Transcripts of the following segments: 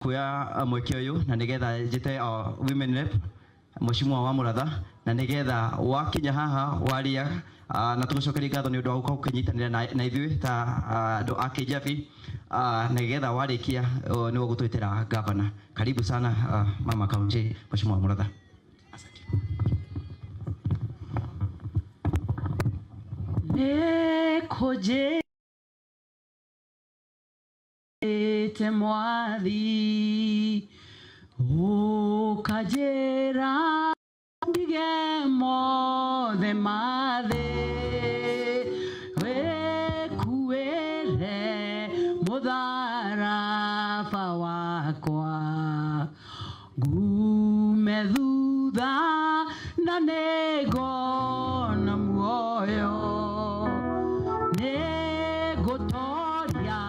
Kuoya mweke ũyũ na nĩgetha njĩte women rep Mheshimiwa wa Mũratha, na nĩgetha wakinya haha waria, na tũgũcokeria ngatho nĩ ũndũ wa gũka ũkĩnyitanĩra na ithuĩ ta andũ a Kĩjabi, na nĩgetha warĩkia nĩwe ũgũtwĩtĩra governor. Karibu sana, mama county Mheshimiwa wa Mũratha. Asante. Nĩkũnjĩte mwathi ũkanjĩra ndige mothe mathĩ wĩkuĩre mũtharaba wakwa ngume thutha na nĩngona muoyo nĩngũtoria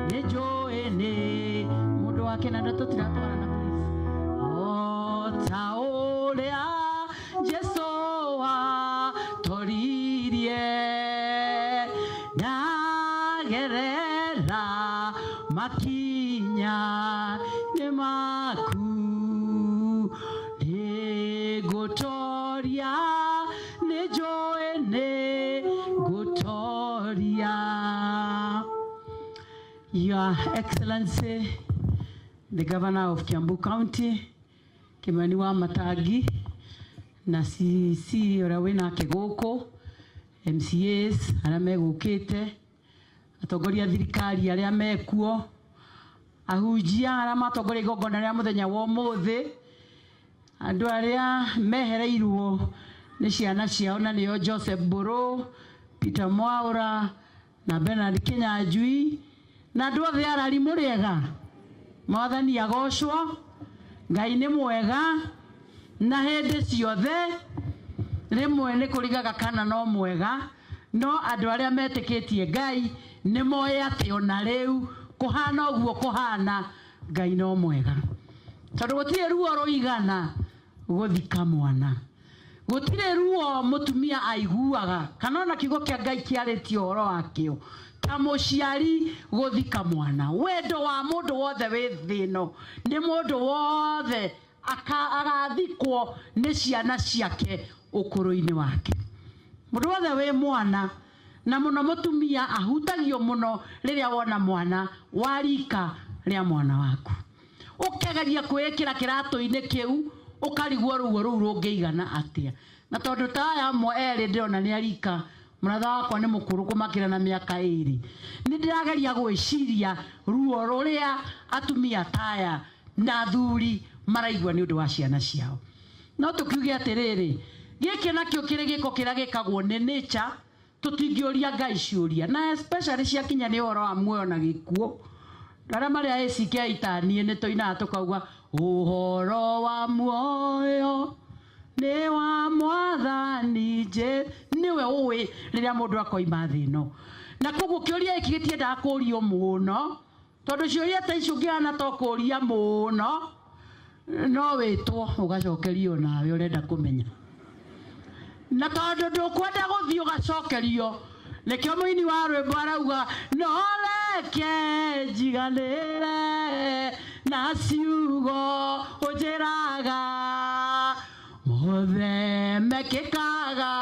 nĩnjũĩ nĩ mũndũ wa kĩnanda tũtiratwarana please o ta ũrĩa Jesũ atoririe ndagerera makinya nĩ maku nĩngũtoria nĩnjũĩ nĩngũtoria. Your Excellency, the Governor of Kiambu County, Kimani wa Matangi, na CC ũrĩa wĩnake gũkũ, MCAs arĩa megũkĩte, atongoria a thirikari arĩa mekuo, ahunjia arĩa matongoria igongona rĩa mũthenya wa ũmũthĩ, andũ arĩa mehereirwo nĩ ciana ciao na nĩo Joseph Mburu, Peter Mwaura na Bernard Kinyanjui na andũ othe arari mũrĩega. Mwathani agocwo. Ngai nĩ mwega na hĩndĩ ciothe. Rĩmwe nĩ kũrigaga kana no mwega, no andũ arĩa metĩkĩtie Ngai nĩ moĩ atĩ ona rĩu kũhana ũguo kũhana, Ngai no mwega, tondũ gũtirĩ ruo rũigana gũthika mwana, gũtirĩ ruo mũtumia aiguaga kana ona kiugo kĩa Ngai kĩarĩtie ũhoro wakĩo ta mũciari gũthika mwana. Wendo wa mũndũ wothe wĩ thĩ ĩno nĩ mũndũ wothe agathikwo nĩ ciana ciake ũkũrũ-inĩ wake. Mũndũ wothe wĩ mwana na mũno mũtumia ahutagio mũno rĩrĩa wona mwana wa rika rĩa mwana waku, ũkegeria kwĩĩkĩra kĩratũ-inĩ kĩu, ũkarigwo ruo rũu rũngĩigana atĩa. Na tondũ ta aya amwe erĩ ndĩrona nĩ arika, mũratha wakwa nĩ mũkũrũ kũmakĩra na mĩaka 2, nĩ ndĩrageria gwĩciria ruo rũrĩa atumia ta aya na athuri maraigua nĩ ũndũ wa ciana ciao. No tũkiuge atĩrĩrĩ, gĩkĩ nakĩo kĩrĩ gĩko kĩrĩa gĩkagwo nĩ nature, tũtingĩũria Ngai ciũria, na especially ciakinya nĩ ũhoro wa muoyo na gĩkuũ. Arĩa marĩ a ACK itaniĩ nĩ tũinaga tũkauga ũhoro wa muoyo nĩ wa mwathani je nĩwe ũĩ rĩrĩa mũndũ akoima thĩ ĩno. Na koguo kĩũria gĩkĩ gĩtiendaga kũũrio mũno, tondũ ciũria ta icio ũngĩhana to kũũria mũno no wĩtwo ũgacokerio nawe ũrenda kũmenya, na tondũ ndũkwenda gũthiĩ ũgacokerio, nĩkĩo mũini wa rwĩmbo arauga no reke njiganĩre na ciugo ũnjĩraga mothe mekĩkaga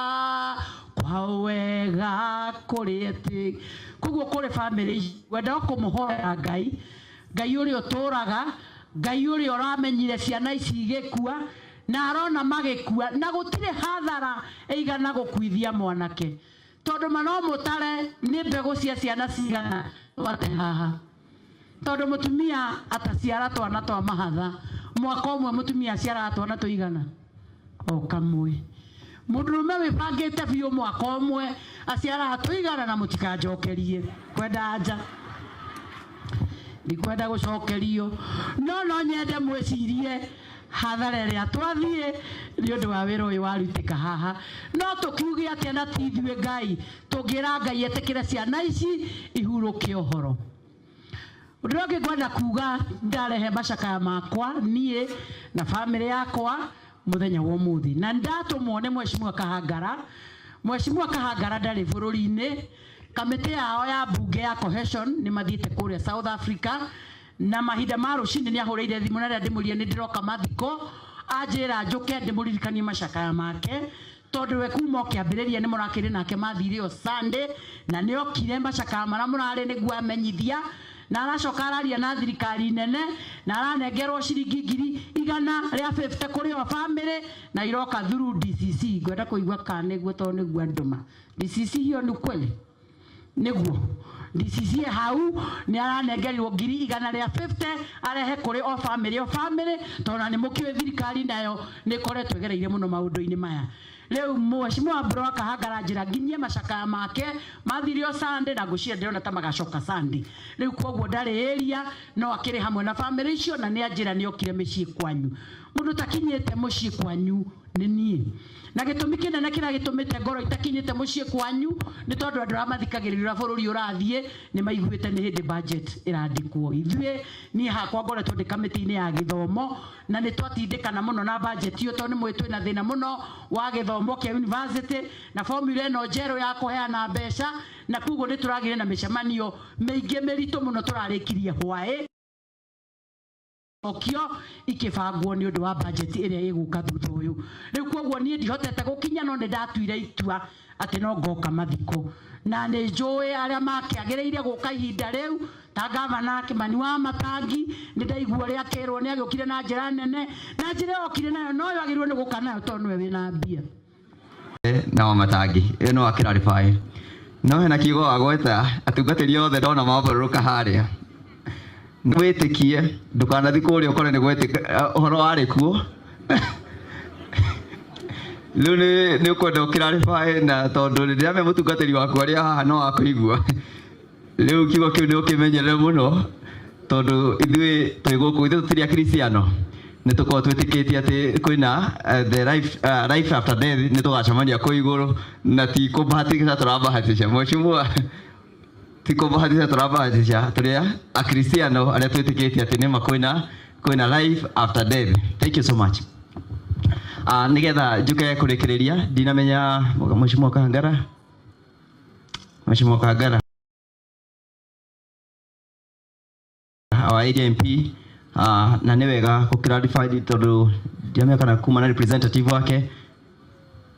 kwa wega kũrĩ etĩ. Koguo kũrĩ bamĩrĩ ici wenda o kũmũhoera Ngai, Ngai ũrĩa ũtũraga, Ngai ũrĩa ũramenyire ciana ici igĩkua na arona magĩkua, na gũtirĩ hathara ĩigana gũkuithia mwanake, tondũ ma no mũtare nĩ mbegũ cia ciana cigana twate haha, tondũ mũtumia ataciara twana twa mahatha mwaka ũmwe, mũtumia aciaraga twana tũigana o kamwe. Mũndũrũme wĩbangĩte biũ mwaka ũmwe aciaraga tũigana. Na mũtikanjokerie kwenda anja, ndikwenda gũcokerio, no no nyende mwĩcirie hathara ĩrĩa twathiĩ nĩ ũndũ wa wĩra ũyũ warutĩka haha. No tũkiuge atĩa na ti ithuĩ Ngai tũngĩra Ngai etĩkĩre ciana ici ihurũke ũhoro? Ũndũ ũrĩa ũngĩ ngwenda kuga, ndarehe macakaya makwa niĩ na bamĩrĩ yakwa mũthenya wa ũmũthĩ, na ndatũmwo nĩ Mheshimiwa Kahangara. Mheshimiwa Kahangara ndarĩ bũrũri-inĩ, kamĩtĩ yao ya mbunge ya cohesion nĩ mathiĩte kũrĩa South Africa. Na mahinda ma rũcinĩ nĩ ahũrĩire thimũ na rĩrĩa ndĩmũrire nĩ ndĩroka mathiko, anjĩra njũke ndĩmũririkanie macakaya make, tondũ we kuma o kĩambĩrĩria nĩ mũrakĩrĩ nake mathire o Sunday, na nĩ okire macakaya marĩa mũrarĩ nĩguo amenyithia, na aracoka araria na thirikari nene na aranengerwo ciringi 150,000 kũrĩ o family na iroka through DCC. Ngwenda kũigua kana nĩguo, tondũ nĩguo andũma DCC. Hiyo ni kweli? Nĩguo DCC hau nĩ aranengerirwo 150,000 arehe kũrĩ o family o family, tondũ na nĩ mũkĩũĩ thirikari nayo nĩ ĩkoretwo ĩgereire mũno maũndũ-inĩ maya. Rĩu Mheshimiwa Mbro akahangara njĩra nginyie macakaya make mathire o Sunday, na ngwĩciria ndĩrona ta magacoka Sunday. Rĩu koguo ndarĩ area no akĩrĩ hamwe na family icio, na nĩ anjĩra nĩ okire mĩciĩ kwanyu. Mũndũ takinyĩte mũciĩ kwanyu nĩ niĩ, na gĩtũmi kĩnene kĩrĩa gĩtũmĩte ngorwo itakinyĩte mũciĩ kwanyu nĩ tondũ andũ arĩa mathikagĩrĩria bũrũri ũrathiĩ nĩ maiguĩte nĩ hĩndĩ budget ĩrandĩkwo. Ithuĩ niĩ hakwa ngoretwo ndĩ kamĩtĩ-inĩ ya gĩthomo, na nĩ twatindĩkana mũno na budget ĩyo, tondũ nĩ mũĩ twĩna thĩna mũno wa gĩthomo kĩa university na formula ĩno njerũ ya kũheana mbeca, na koguo nĩ tũragĩire na mĩcemanio mĩingĩ mĩritũ mũno tũrarĩkirie hwaĩ okio ikĩbangwo nĩ ũndũ wa budget ĩrĩa ĩgũka thutha ũyũ. Rĩu koguo niĩ ndihotete gũkinya, no nĩ ndatuire itua atĩ no ngoka mathiko, na nĩ njũĩ arĩa makĩagĩrĩire gũka ihinda rĩu ta gavana Kimani wa Matangi. Nĩ ndaigua ũrĩa akĩrwo nĩ agĩũkire na njĩra nene, na njĩra ĩyo okire nayo noyo agĩrĩirwo nĩ gũka nayo tondũ nĩwe wĩna mbia. Na wa Matangi ĩyo no akĩrarify, no hena kiugo wagweta atungatĩri othe ndona maborũrũka harĩa. Wĩtĩkie ndũkanathiĩ kũrĩa ũkore nĩ gwĩtĩka ũhoro warĩ kuo. Rĩu nĩ ũkwenda ũkĩrarify, na tondũ ndĩramenya mũtungatĩri waku arĩa haha no akũigua. Rĩu kiugo kĩu nĩ ũkĩmenyerere mũno, tondũ ithuĩ twĩ gũkũ, ithuĩ tũtirĩ akristiano, nĩ tũkoragwo twĩtĩkĩtie atĩ kwĩna the life, life after death, nĩ tũgacemania kũu igũrũ, na ti kũbahatisha tũrabahatisha, mheshimiwa, ti kũbahatisha tũrabahatisha. Tũrĩ akristiano arĩa twĩtĩkĩtie atĩ nĩma kwĩna life after death. Thank you so much. Nĩgetha njuke kũrĩkĩrĩria, ndinamenya Mheshimiwa Kahangara, Mheshimiwa Kahangara, our area MP, na nĩ wega kũ clarify tondũ ndiramenya kana kuma na representative wake.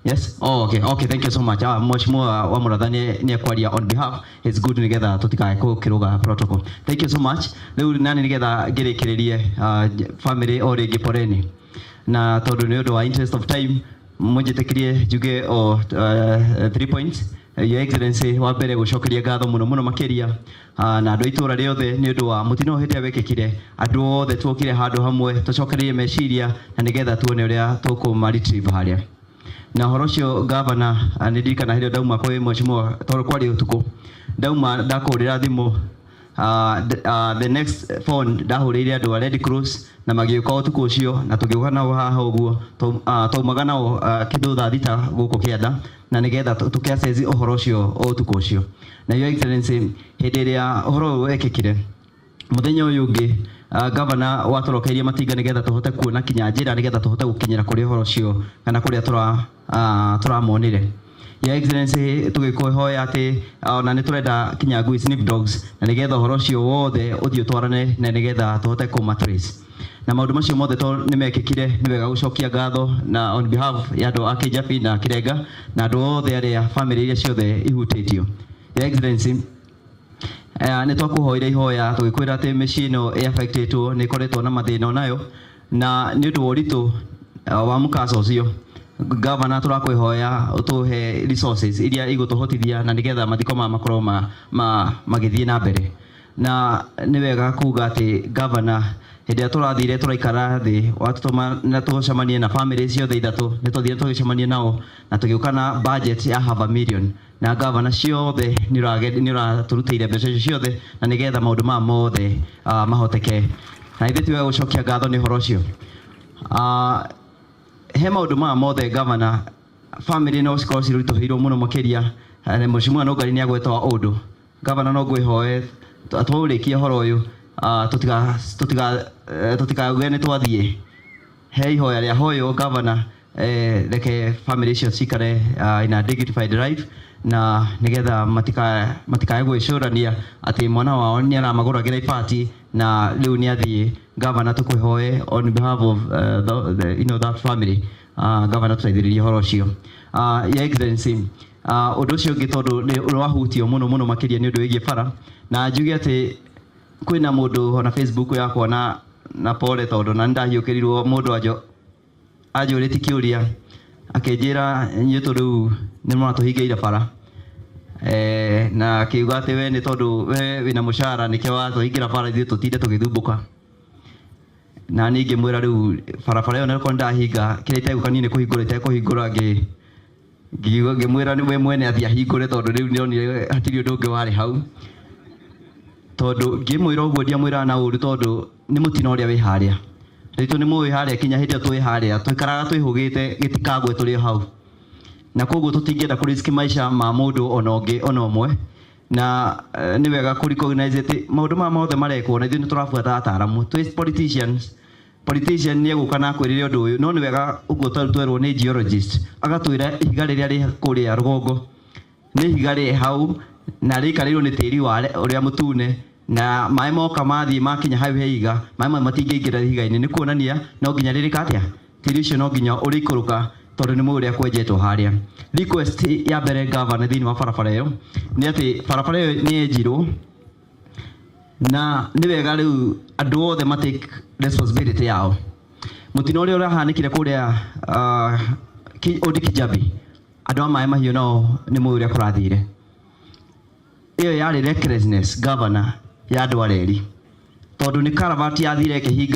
Yes. Oh, okay. Thank you so much. Mheshimiwa wa Muratha nĩ ekwaria on behalf. It's good nĩgetha tũtikae kũkĩrũga protocol. Thank you so much. Rĩu nani nĩgetha ngĩrĩkĩrĩrie, family o rĩngĩ poleni. Na tondũ nĩ ũndũ wa interest of time, mũnjĩtĩkĩrie njuge o 3 points. Your Excellency, wa mbere gũcokeria ngatho mũno mũno makĩria na andũ a itũũra rĩothe nĩ ũndũ wa mũtino hĩndĩ ĩrĩa wekĩkire. Andũ othe tuokire handũ hamwe tũcokererie meciria na nĩgetha tuone ũrĩa tũkũma retrieve harĩa na ũhoro ũcio. Gavana, nĩ ndirikana hĩndĩ ĩyo ndauma kwĩ mheshimiwa, tondũ kwarĩ ũtukũ, ndauma ndakũhũrĩra thimũ, the next phone ndahũrĩire andũ a Red Cross na magĩũka ũtukũ ũcio, na tũgĩũka nao haha ũguo. Twaumaga nao kĩndũ thaa 6 gũkũ kĩanda na nĩgetha tũkĩ-assess ũhoro ũcio o ũtukũ ũcio. Na Your Excellency, hĩndĩ ĩrĩa ũhoro ũyũ wekĩkire, mũthenya ũyũ ũngĩ gavana watũrokeirie matinga nĩgetha tũhote kuona kinya njĩra nĩgetha tũhote gũkinyĩra kũrĩa ũhoro ũcio kana kũrĩa tũramonire. Your Excellency, tũgĩkũhoya atĩ ona nĩ tũrenda kinya ngui, sniff dogs, na nĩgetha ũhoro ũcio wothe ũthiĩ ũtwarane na nĩgetha tũhote kũma trace na maũndũ macio mothe. To nĩ mekĩkire, nĩ wega gũcokia ngatho na on behalf ya andũ a Kĩjabi na Kĩrenga na andũ othe arĩa family iria ciothe ihutĩtio. Your Excellency, nĩ twakũhoire ihoya tũgĩkwĩra atĩ mĩciĩ ĩno ĩ-affectĩtwo nĩ ĩkoretwo na mathĩna onayo, na nĩ ũndũ wa ũritũ wa mũkasa ũcio, gavana, tũrakwĩhoya ũtũhe resources iria igũtũhotithia na nĩgetha mathiko maya makorwo magĩthiĩ na mbere. Na nĩ wega kuga atĩ gavana, hĩndĩ ĩrĩa tũrathire tũraikara thĩ, watũtũma na tũcemanie na family ciothe ithatũ, nĩ twathire tũgĩcemania nao na tũgĩũka na budget ya half a million, na gavana ciothe nĩ ũratũrutĩire mbeca icio ciothe na nĩgetha maũndũ maya mothe mahoteke, na ithuĩ ti wega gũcokia ngatho nĩ ũhoro ũcio. He maũndũ maya mothe, gavana, family no cikorwo ciritũhĩirwo mũno makĩria. Mheshimiwa Nũngari nĩ agweta ũndũ. Gavana, no ngwĩhoe twaũrĩkia ũhoro ũyũ, tũtikauge nĩ twathiĩ. He ihoya rĩa hoywo, gavana, Reke family icio cikare in a dignified life na nigetha matikae gwĩcũrania atĩ mwana wao nĩ aramagũragĩra ibati na rĩu nĩ athiĩ. Governor, tũkwĩhoe on behalf of the, you know, that family, Governor, tũteithĩrĩrie ũhoro ũcio. Your Excellency, ũndũ ũcio ũngĩ, tondũ nĩ ũrahutio mũno mũno makĩria nĩ ũndũ wĩgiĩ bara, na njuge atĩ kwĩna mũndũ ona Facebook yakwa na pole, tondũ na nĩndahiũkĩrirwo mũndũ anjo anjũrĩtie kĩũria, akĩnjĩra inyuĩ rĩu nĩ mũratũhingĩire bara, na akiuga atĩ we nĩ tondũ we wĩna mũcara nĩkĩo watũhingĩra bara ithuĩ tũtinde tũgĩthumbũka. Na niĩ ngĩmwĩra rĩu barabara ĩyo nakorwo ndahinga, kĩrĩa itegũka niĩ nĩ kũhingũra itekũhingũra. Ngiuga, ngĩmwĩra we mwene athiĩ ahingũre, tondũ rĩu nĩonire hatirĩ ũndũ ũngĩ warĩ hau. Tondũ ngĩmwĩra ũguo, ndiamwĩraga na ũru, tondũ nĩ mũtino ũrĩa wĩ harĩa rĩtũ nĩ mũĩ harĩa kinya hĩndĩ ĩyo twĩ harĩa tũikaraga twĩhũgĩte gĩtikagwe tũrĩ o hau, na koguo tũtingĩenda kũ risk maica ma mũndũ ona ũngĩ ona ũmwe. Na nĩ wega kũ recognize atĩ maũndũ maya mothe marekwo na ithuĩ nĩ tũrabuata ataaramu. Twĩ politicians, politician nĩ egũka na akwĩrĩre ũndũ ũyũ, no nĩ wega ũguo twerwo nĩ geologist agatwĩra ihiga rĩrĩa rĩ kũrĩa rũgongo nĩ ihiga rĩ hau na rĩikarĩirwo nĩ tĩri wa ũrĩa mũtune, na maĩ moka mathiĩ makinya hau he ihiga, maĩ mau matingĩingĩra ihiga-inĩ. Nĩ kuonania no nginya rĩrĩka atĩa, tĩri ũcio no nginya ũrĩikũrũka, tondũ nĩ mũĩ ũrĩa kwenjetwo harĩa. Request ya mbere, Governor, thĩinĩ wa barabara ĩyo nĩ atĩ barabara ĩyo nĩ yenjirwo, na nĩ wega rĩu andũ othe ma take responsibility yao. Mũtino ũrĩa ũrahanĩkire kũrĩa Old Kijabi, andũ a Maĩ Mahiũ nao nĩ mũĩ ũrĩa kũrathire. Ĩyo yarĩ recklessness, Governor, ya andũ a reri, tondũ nĩ karavati yathire ĩkĩhinga.